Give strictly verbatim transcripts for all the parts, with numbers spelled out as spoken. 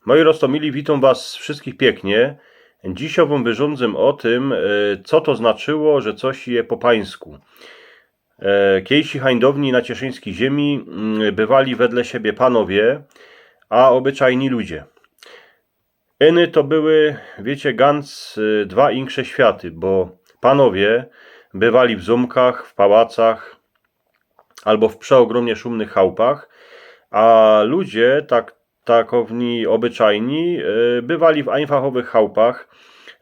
Moji roztōmili, witōm was wszyskich piyknie. Dzisiŏ wōm wyrządzym ô tym, e, co to znaczyło, że coś je po pańsku. E, Kejsi hańdowni na cieszyńskij ziymie, mm, bywali wedle siebie panowie, a ôbyczajni ludzie. Iny to były, wiycie, ganc, y, dwa insze światy, bo panowie bywali w zōmkach, w pałacach albo w przeôgrōmnie szumnych chałpach, a ludzie, tak, takowni ôbyczajni, y, bywali w ajnfachowych chałpach,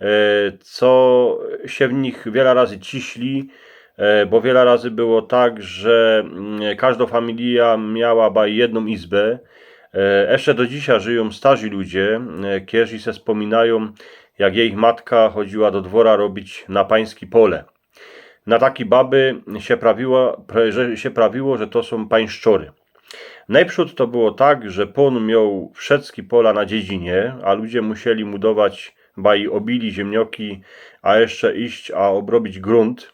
y, co sie w nich wiela razy ciśli, e, bo wiela razy było tak, że, mm, kŏżdŏ familijŏ miała baj jednōm izbã. E, jeszcze do dzisiej żyjōm starzi ludzie, e, kejrzi se spōminajōm, jak jejich matka chodziła do dwora robić na pański pole. Na taki baby sie prawiło, pra-, że, sie prawiło, że to sōm pańszczory. Nojprzōd to było tak, że pōn mioł wszyjske pola na dziedzinie, a ludzie musieli mu dować baj ôbili ziymnioki, a jeszcze iść, a ôbrobić grunt,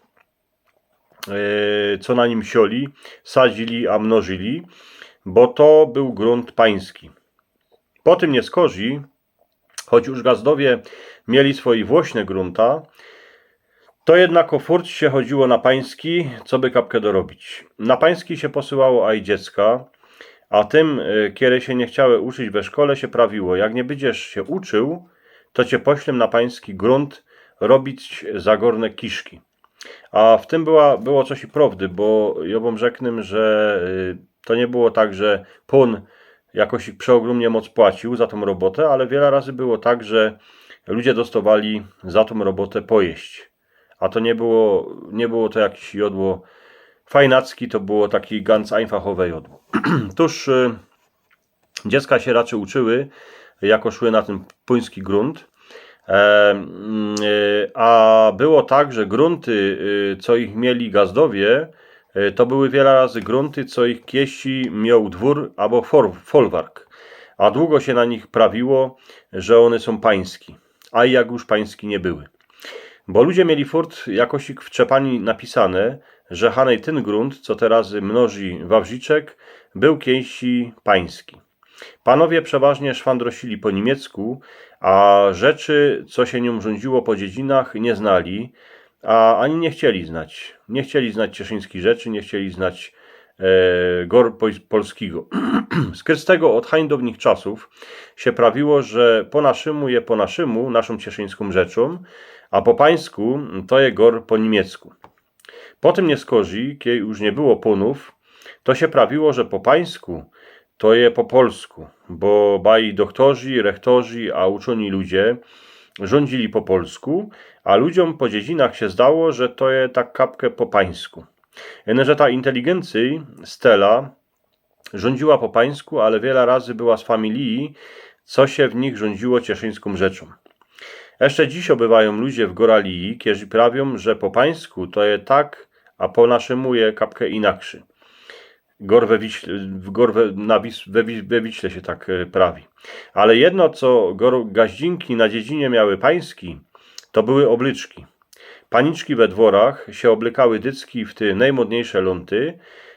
e, co na nim sioli, sadzili, a mnożyli, bo to bōł grunt pański. Po tym niy skorzi, choć już gazdowie mieli swojij włośne grunta, to jednako furt sie chodziło na pański, coby kapkã dorobić. Na pański sie posyłało aj dziecka, a tym, e, kere sie niy chciały uczyć we szkole, sie prawiło: jak niy bydziesz sie uczył, to cie poślym na pański grunt robić za gorne kiszki. A w tym była, było coś i prŏwdy, bo jŏ wōm rzeknã, że, y, to niy było tak, że pōn jakoś przeôgrōmnie moc płacił za tōm robotã, ale wiela razy było tak, że ludzie dostŏwali za tōm robotã pojeść. A to niy było, niy było to jakeś jŏdło fajnacki, to było taki ganc ajnfachowe jŏdło. Tōż, y, dziecka sie raczyj uczyły, jako szły na tyn pōński grunt. E, mm, e, a było tak, że grunty, y, co ich mieli gazdowie, y, to były wiela razy grunty, co ich kejsi mioł dwōr abo for-, folwark. A dugo sie na nich prawiło, że ône sōm pański. A jak już pański niy były. Bo ludzie mieli furt jakosik w trzepani napisane, że hanej tyn grunt, co teroz mnoży wawrziczek, bōł kejsi pański. Panowie przeważnie szwandrosili po niymiecku, a rzeczy, co sie niōm rządziło po dziedzinach, niy znali, a ani niy chcieli znać. Niy chcieli znać cieszyńskich rzeczy, niy chcieli znać, e, gor poj-, polskigo. Skyrz tego ôd hańdownich czasōw sie prawiło, że po naszymu je po naszymu naszōm cieszyńskōm rzeczōm, a po pańsku to je gor po niymiecku. Po tym niy skorzi, kej już niy było pōnōw, to sie prawiło, że po pańsku to je po polsku, bo baj dochtorzi, rechtorzi, a uczōni ludzie rządzili po polsku, a ludziōm po dziedzinach sie zdało, że to je tak kapkã po pańsku. Ino że ta inteligyncyj, stela, rządziła po pańsku, ale wiela razy była z familii, co sie w nich rządziło cieszyńskōm rzeczōm. Jeszcze dziś ôbywajōm ludzie w Goralii, kejrzi prawiōm, że po pańsku to je tak, a po naszymu je kapkã inakszy. Gor we Wiśle, w gor we, na Wis-, we Wi-, we Wiśle sie tak, e, prawi. Ale jedno, co gor-, gaździnki na dziedzinie miały pański, to były ôblyczki. Paniczki we dworach sie ôblykały dycki w te nojmodniejsze lōnty,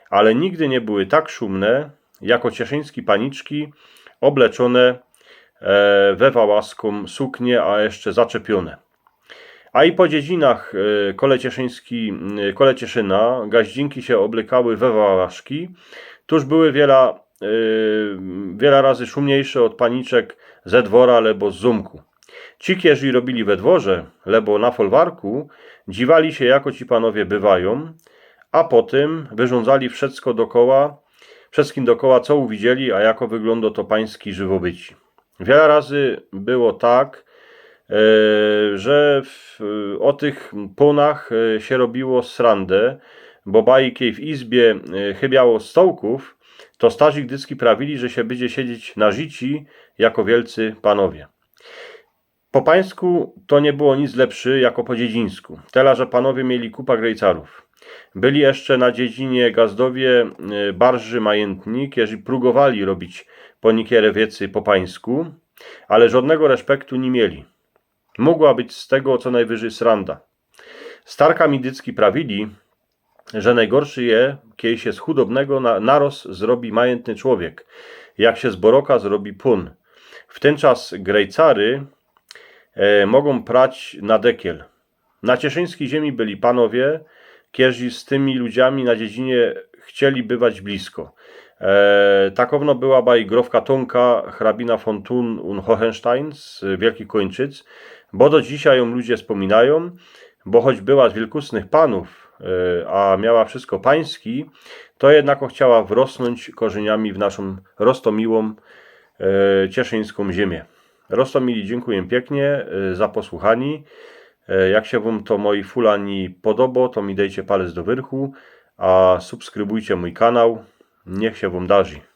ale nigdy niy były tak szumne, jako cieszyński paniczki ôbleczōne, e, we wałaskōm suknie, a jeszcze zaczepiōne. A i po dziedzinach, e, kole cieszyński, e, kole Cieszyna gaździnki sie ôblykały we wałaszki, tōż były wiela, e, wiela razy szumniejsze ôd paniczek ze dwora lebo z zōmku. Ci, kejrzi robili we dworze lebo na folwarku, dziwali sie, jako ci panowie bywajōm, a potym wyrządzali wszysko dokoła, wszyskim dokoła, co uwidzieli, a jako wyglōndo to pański żywobyci. Wiela razy było tak, e, że w, ô tych pōnach, e, sie robiło srandã, bo baj kej w izbie, e, chybiało stołkōw, to starzi dycki prawili, że sie bydzie siedzieć na rzici jako wielcy panowie. Po pańsku to niy było nic lepszy jako po dziedzińsku. Tela, że panowie mieli kupa grejcarōw. Byli jeszcze na dziedzinie gazdowie, e, barży majyntni, kejrzi prōgowali robić po niykiere wiecy po pańsku, ale żodnego respektu niy mieli. Mogła być z tego co nojwyżyj sranda. Starka mi dycki prawili, że nojgorszy je, kej sie z chudobnego na, naroz zrobi majyntny człowiek, jak sie z boroka zrobi pōn. W tyn czas grejcary e, mogōm prać na dekiel. Na cieszyńskij ziymie byli panowie, kierzy z tymi ludziami na dziedzinie chcieli bywać blisko. E, takowno była baj grofka Tonka, hrabina von Thun und Hohenstein z Wielkich Kończyc, bo do dzisiej jōm ludzie spōminajōm, bo choć była z wielkusnych panōw, e, a miała wszystko pański, to jednako chciała wrosnōńć korzyniami w naszōm roztomiłōm e, cieszyńskōm ziymie. Roztomili, dziynkuję piyknie e, za posłuchanie. E, jak sie wōm to, moji fulani, podobo, to mi dejcie palec do wyrchu, a subskrybujcie mōj kanał. Niech sie wōm darzi.